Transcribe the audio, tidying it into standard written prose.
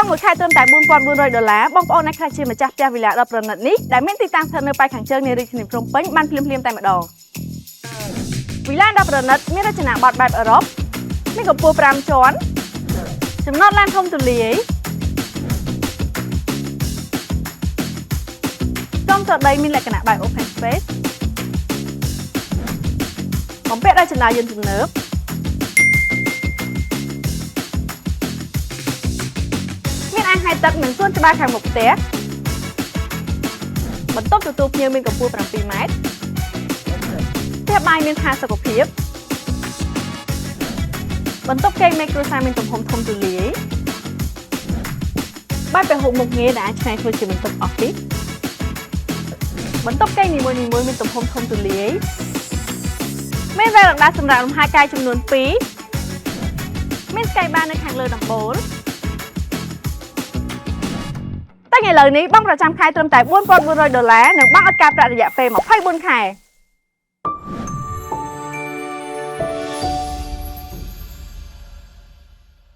បង់មួយខែត្រឹមតែ4400ដុល្លារបងប្អូនអាចក្លាយជាម្ចាស់ផ្ទះវីឡាដ៏ប្រណិតនេះដែលមានទីតាំងស្ថិតនៅប៉ែកខាងជើងនៃរាជធានីភ្នំពេញបានភ្លាមៗតែម្ដងវីឡាដ៏ប្រណិតមានរចនាបថបែបអឺរ៉ុបមានកម្ពស់5ជាន់ចំណតឡានធំទូលាយចំតដីមានលក្ខណៈបែប open space បំពាក់ដោយជណ្ដើរយន្តទំនើបមានអាងហែលទឹកនិងសួនច្បារខាងមុខផ្ទះបន្ទប់ទទួលភ្ញៀវមានកម្ពស់7ម៉ែត្រផ្ទះបាយមានផាសុកភាពបន្ទប់គេងមេគ្រួសារមានទំហំធំទូលាយបែបពហុមុខងារដែលអាចច្នៃធ្វើជាបន្ទប់ office បន្ទប់គេងនីមួយៗមានទំហំធំទូលាយមានវេរ៉ង់ដាសម្រាប់លំហែកាយចំនួន2មាន sky bar នៅខាងលើដំបូលតែឥឡូវនេះបង់ប្រចាំខែត្រឹមតែ4400ដុល្លារនិងបង់ឥតការប្រាក់រយៈពេល24ខែ។